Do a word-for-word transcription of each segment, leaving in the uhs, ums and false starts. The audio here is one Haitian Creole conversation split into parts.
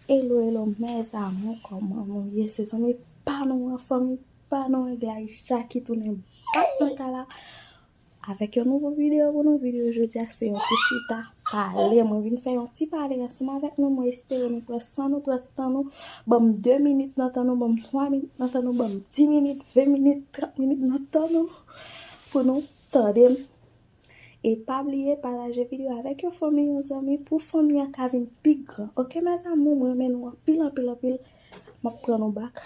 Hello, hello, mes amours, kòman nou ye? Se zanmi pa nou an, fanmi pa nou an, Glaïcha ki tounen bak nan kay la avèk yon nouvo videyo pou nou. Videyo jodi a se yon ti chita pale. Mwen vin fè yon ti pale ansanm avèk nou. Mwen espere nou pran san nou, pran tan nou. Ban m de minit nan tan nou, ban m twa minit nan tan nou, ban m dis minit, ven minit, trant minit nan tan nou pou nou tande m. E pa bliye pataje videyo avèk yon fanmi, yon zanmi, pou fanmi an ka vin pi gran. Oke, mes amours, mwen renmen nou anpil, anpil, anpil. M ap pran nou bak.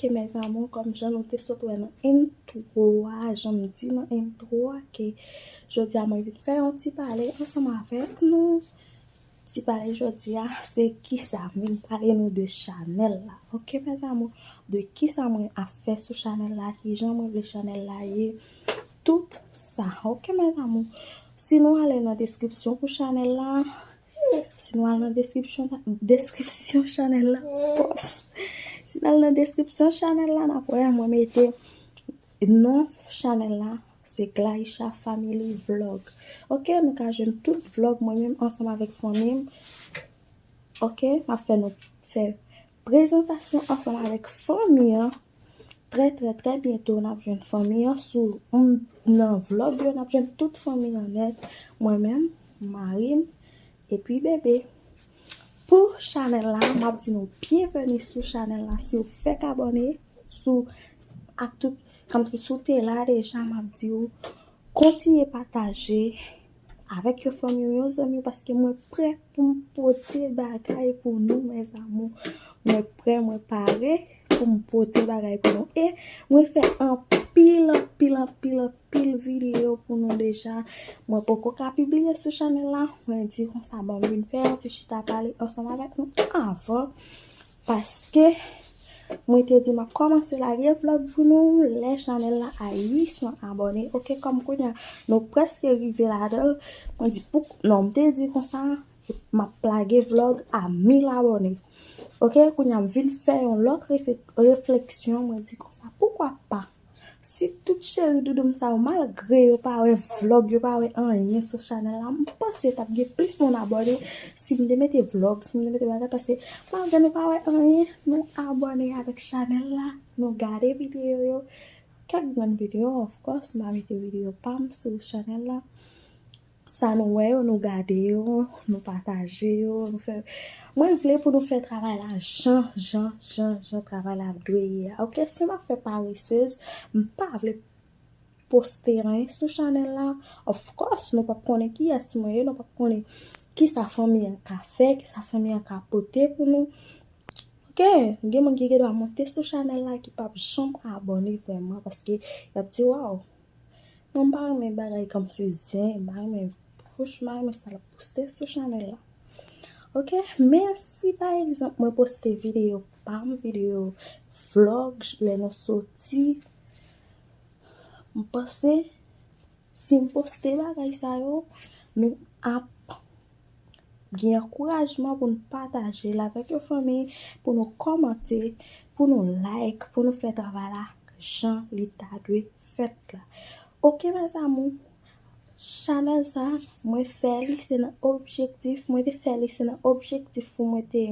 Oke, mes amours, kòm jan nou te sot wè nan intro a, jan m di nan intro a, ke jodi a mwen vin fè yon ti pale ansanm avèk nou. Ti pale jodi a, se kisa m vin pale nou de chanèl la. Oke, mes amours, de kisa mwen ap fè sou chanèl la, kijan mwen vle chanèl la ye, tout sa. Oke, mes amours, si nou ale nan deskripsyon pou chanèl la, si nou al nan deskripsyon, deskripsyon chanèl la, pòs. Si nou al nan deskripsyon chanèl la, n ap wè mwen mete non chanèl la, se Glaïcha Family Vlog. Oke, nou ka jwenn tout vlog mwen menm ansanm avèk fanmi m. Oke, m ap fè nou fè prezantasyon ansanm avèk fanmi an. Trè, trè, trè byento, n ap jwenn fanmi an sou, m, nan vlog yo, n ap jwenn tout fanmi an nèt. Mwen menm, mari m, epi bebe. Pou chanèl la, m ap di nou byenveni sou chanèl la. Si w fèk abòne, si w ak tout, kòmsi si w te la deja, m ap di w kontinye pataje avèk yon fanmi w, yon zanmi w, paske mwen prè pou m pote bagay pou nou, mes amours. Mwen prè, mwen pare pou m pote bagay pou nou. E mwen fè anpil, anpil, anpil, anpil videyo pou nou deja. Mwen poko ka pibliye sou chanèl la. Mwen di konsa, bon, m vin fè yon ti chita pale ansanm avèk nou avan. Paske mwen te di m ap kòmanse lage vlog pou nou lè chanèl la a uit san abòne. Oke, kòm kounye a nou prèske rive ladan l, mwen di pou, non, m te di konsa, m ap lage vlog a mil abòne. Oke, kounye a m vin fè yon lòt refe-, refleksyon, mwen di konsa, poukwa pa? Si tout cheri doudoum sa yo, malgre yo pa wè vlog, yo pa wè anyen sou chanèl la, m panse t ap gen plis moun abòne si m te mete vlog, si m te mete bagay, paske malgre nou pa wè anyen, nou abòne avèk chanèl la, nou gade videyo yo. Kèk grenn videyo, of course, m a mete videyo pa m sou chanèl la. Sa nou wè yo, nou gade yo, nou pataje yo, nou fè. Mwen vle pou nou fè travay la jan, jan, jan, jan travay la dwe ye a. Oke, si m ap fè paresez, m pa vle poste anyen sou chanèl la. Of course, nou p ap konnen kiyès mwen ye, nou p ap konnen kisa fanmi an ka fè, kisa fanmi an ka pote pou nou. Oke, gen moun ki gen dwa monte sou chanèl la ki p ap janm abòne vrèman, paske y ap di, waw, non, m pa renmen bagay kòmsi zen, m pa renmen, franchman, m pa renmen sa l ap poste sou chanèl la. Oke, men si pa egzanp mwen poste videyo pa m, videyo vlog, lè nou soti, m panse si m poste bagay sa yo, nou ap gen ankourajman pou n pataje l avèk yon fanmi, pou nou kòmante, pou nou like, pou nou fè travay la jan li ta dwe fèt la. Oke, mes amours, chanèl sa, mwen fè li, se nan objektif, mwen te fè li, se nan objektif pou mwen te,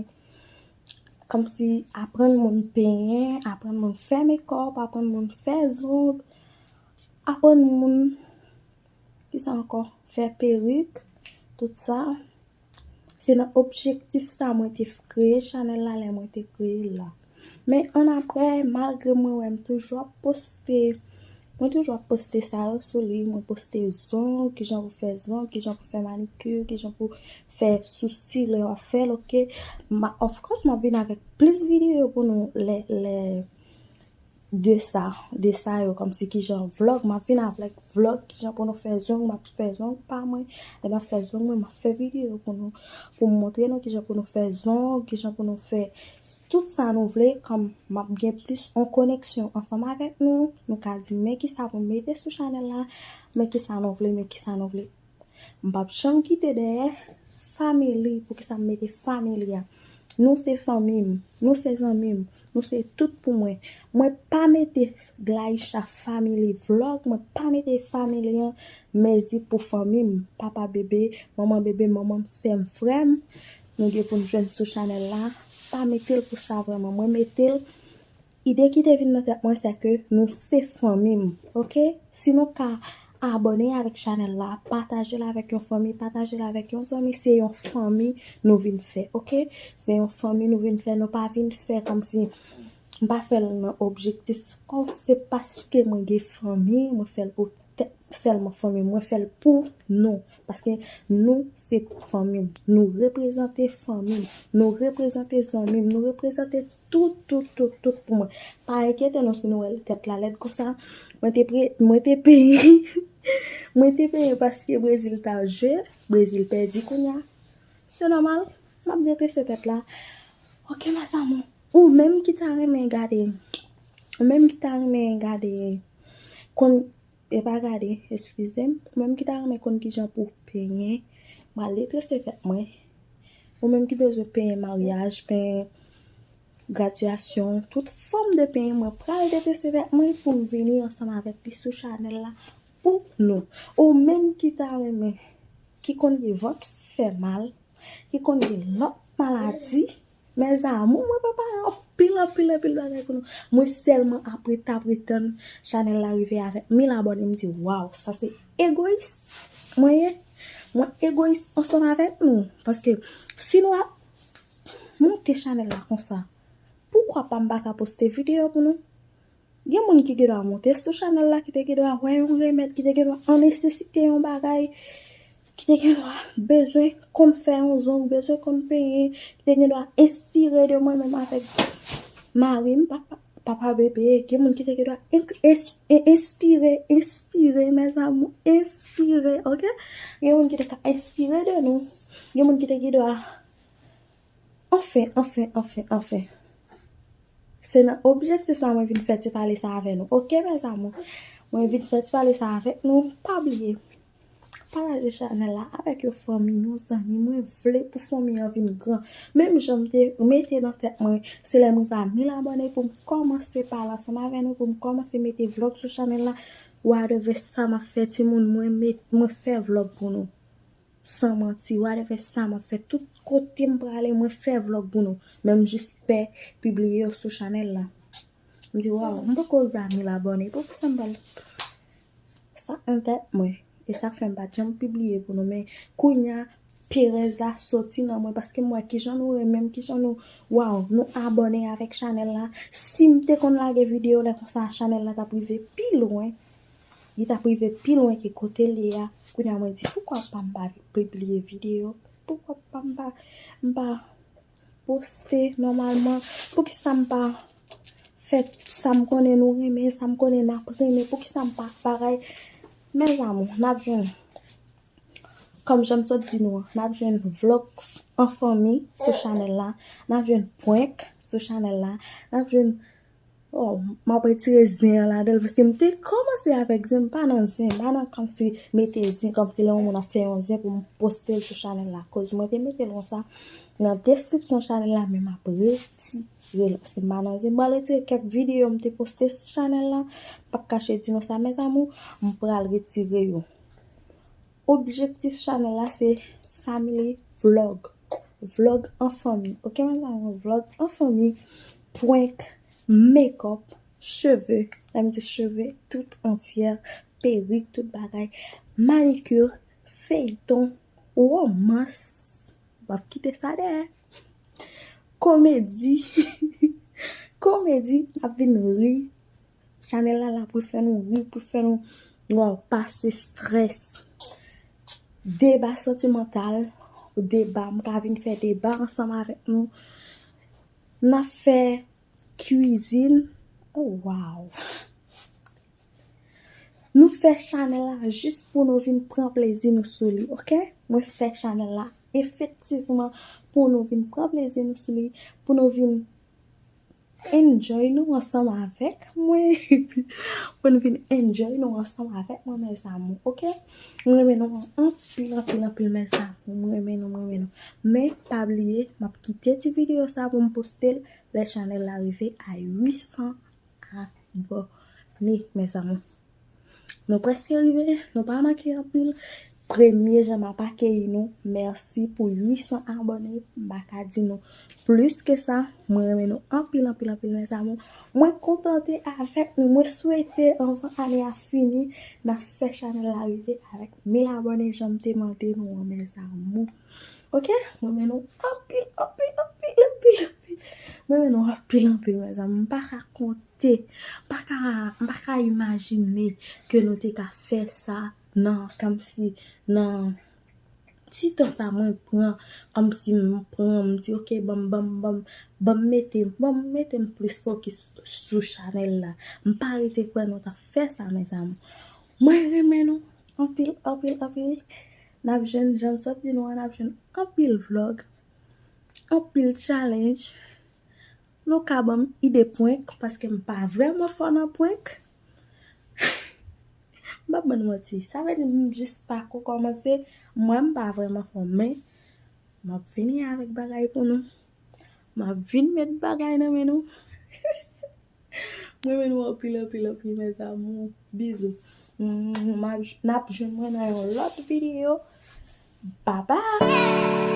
kòmsi, aprann moun penyen, aprann moun fè mekòp, aprann moun fè zong, aprann moun, kisa ankò, fè perik, tout sa. Se nan objektif sa mwen te kreye chanèl la lè mwen te kreye l la. Men annapre, malgre mwen wè m toujou ap poste, mwen toujou ap poste sa yo sou li, mwen poste zong, kijan pou fè zong, kijan pou fè manikir, kijan pou fè sousi lè w ap fè l, oke. Ma, of course, m ap vin avèk plis videyo pou nou lè, lè, de sa, de sa yo, kòmsi kijan vlog, m ap vin avèk vlog, kijan pou nou fè zong, m ap fè zong pa mwen, lè m ap fè zong mwen, m ap fè videyo pou nou, pou m montre nou kijan pou nou fè zong, kijan pou nou fè tout sa nou vle, kòm m ap gen plis yon koneksyon ansanm avèk nou, nou ka di men kisa pou m mete sou chanèl la, men kisa nou vle, men kisa nou vle. M p ap janm kite dèyè family, poukisa m mete family a. Nou se fanmi m, nou se zanmi m, nou se tout pou mwen. Mwen pa mete Glaïcha Family Vlog, mwen pa mete family an mezi pou fanmi m, papa bebe, manman bebe, manman m, sè m, frè m. Nou gen pou n jwenn sou chanèl la, pa mete l pou sa vrèman. Mwen mete l, ide ki te vin nan tèt mwen, se ke nou se fanmi m, oke? Si nou ka abòne avèk chanèl la, pataje l avèk yon fanmi, pataje l avèk yon zanmi, se yon fanmi nou vin fè, oke? Se yon fanmi nou vin fè, nou pa vin fè kòmsi m pa fè l nan objektif, oh, se paske mwen gen fanmi, mwen fè l pou tèt, sèlman fanmi, mwen fè l pou nou. Paske nou se fanmi m, nou reprezante fanmi m, nou reprezante zanmi m, nou reprezante tout, tout, tout, tout pou mwen. Pa enkyete nou si nou wè tèt la lèd konsa. Mwen te pre, mwen te peye, mwen te peye paske Brezil t ap jwe, Brezil pèdi kounya. Se nòmal, m ap detrese tèt la. Oke, mes amours, ou menm ki ta renmen gade, ou menm ki ta renmen gade, konn, e pa gade, eskize m, ou menm ki ta renmen konn kijan pou penyen, m al detrese tèt mwen. Ou menm ki bezwen penyen maryaj, penyen gradyasyon, tout fòm de penyen, mwen pral detrese tèt mwen pou m vini ansanm avèk li sou chanèl la pou nou. Ou menm ki ta renmen, ki konn gen vant fè mal, ki konn gen lòt maladi, mes amours, mwen prepare anpil, anpil, anpil bagay pou nou. Mwen sèlman ap ret, ap ret tann chanèl la rive avèk mil abòne, m di, waw, sa se egoyis mwen ye. Mwen egoyis ansanm avèk nou. Paske si nou ap monte chanèl la konsa, poukwa pa m pa ka poste videyo pou nou? Gen moun ki gendwa monte sou chanèl la, ki te gendwa wè yon remèd, ki te gendwa an nesesite yon bagay, ki te gendwa bezwen konn fè yon zong, bezwen konn penyen, ki te gendwa enspire de mwen menm avèk mari m, papa, papa bebe. Gen moun ki te gendwa en-, es-, e-, enspire, enspire, mes amours, enspire, oke? Gen moun ki te ka enspire de nou. Gen moun ki te gendwa Anfen, anfen, anfen, anfen. Se nan objektif sa mwen vin fè ti pale sa avè nou. Oke, mes amours? Mwen vin fè ti pale sa avèk nou. Pa bliye, pataje chanèl la avèk yon fanmi, yon zanmi. Mwen vle pou fanmi an vin gran. Menm jan m te mete nan tèt mwen, se lè m rive a mil abòne pou m kòmanse pale ansanm avè nou, pou m kòmanse mete vlòg sou chanèl la. Whatever sa m ap fè, timoun, mwen met, mwen fè vlòg pou nou. San manti, whatever sa m ap fè, tout kote m prale, mwen fè vlòg pou nou. Men m jis pè pibliye yo sou chanèl la. M di, waw, m poko rive a mil abòne. Poukisa m pa l? Sa nan tèt mwen. E sa k fè m pa t janm pibliye pou nou. Men kounya, perèz la soti nan mwen paske m wè kijan nou renmen m, kijan nou, waw, nou abòne avèk chanèl la. Si m te konn lage videyo lè konsa, chanèl la t ap rive pi lwen. Li t ap rive pi lwen ke kote l ye a. Kounye a mwen di, poukwa pa m pa pibliye videyo? Poukwa pa m pa, m pa poste nòmalman? Poukisa m pa fè sa m konnen nou renmen, sa m konnen n ap renmen? Poukisa m pa bagay? Mes amours, n ap jwenn, kòm jan m sot di nou an, n ap jwenn vlòg an fanmi sou chanèl la, n ap jwenn prank sou chanèl la, n ap jwenn Oh, m ap retire zen an ladan l, paske m te kòmanse avèk zen, m pa nan zen, m pa nan kòmsi mete zen, kòmsi lè yon moun ap fè yon zen pou m poste l sou chanèl la. Koz mwen te mete l konsa nan deskripsyon chanèl la, men m ap retire l, paske m pa nan zen. M pral retire kèk videyo m te poste sou chanèl la, m p ap kache di nou sa, mes amours, m pral retire yo. Objektif chanèl la se family vlog. Vlog an fanmi. Oke, mes amours, vlog an fanmi. Prank, make-up, cheve. Lè m di cheve, tout antyè, perik, tout bagay. Manikir, feyton, womans. M ap kite sa dèyè. Komedi. Komedi, n ap vin ri. Chanèl la la pou l fè nou ri, pou l fè nou, waw, pase strès. Deba santimantal, deba, m ka vin fè deba ansanm avèk nou. N ap fè kwizin. Oh, waw. Nou fè chanèl la jis pou nou vin pran plezi nou sou li, oke? Mwen fè chanèl la efektivman pou nou vin pran plezi nou sou li, pou nou vin enjoy nou ansanm avèk mwen. Pou nou vin enjoy nou ansanm avèk mwen, mes amours, ok? Mwen renmen nou anpil, anpil, anpil, mes amours. Mwen renmen nou, mwen renmen nou. Men, pa bliye, m ap kite ti videyo sa pou m poste l lè chanèl la rive a uit san abòne, mes amours. Nou prèske rive, nou pa manke anpil. Premye jan m ap akeyi nou. Mèsi pou uit san abòne. M pa ka di nou plis ke sa. Mwen renmen nou anpil, anpil, anpil, mes amours. Mwen kontante avèk nou. Mwen swete anvan ane a fini, n ap fè chanèl la rive avèk mil abòne jan m te mande nou an, mes amours. Ok? Mwen renmen nou anpil, anpil, anpil, anpil, anpil. Mwen renmen nou anpil, anpil, mes amours. M pa ka konte. M pa ka, m pa ka imajine ke nou te ka fè sa nan, kòmsi, nan ti tan sa mwen pran, kòmsi m pran, m di, ok, ban m, ban m, ban m, ban m mete, ban m mete m plis fokis sou chanèl la. M pa rete kwè nou t ap fè sa, mes amours. Mwen renmen nou anpil, anpil, anpil. N ap jwenn, jan m sot di nou an, n ap jwenn anpil vlog, anpil challenge. Nou ka ban m ide prank, paske m pa vrèman fò nan prank. M p ap ban nou manti. Sa vle di m jis pako kòmanse. Mwen, m pa vrèman fò, men m ap vini avèk bagay pou nou. M ap vin met bagay nan men nou. Mwen renmen nou anpil, anpil, anpil, mes amours. Bizou. Mm, m ap, n ap jwenn mwen nan yon lòt videyo. Bye bye.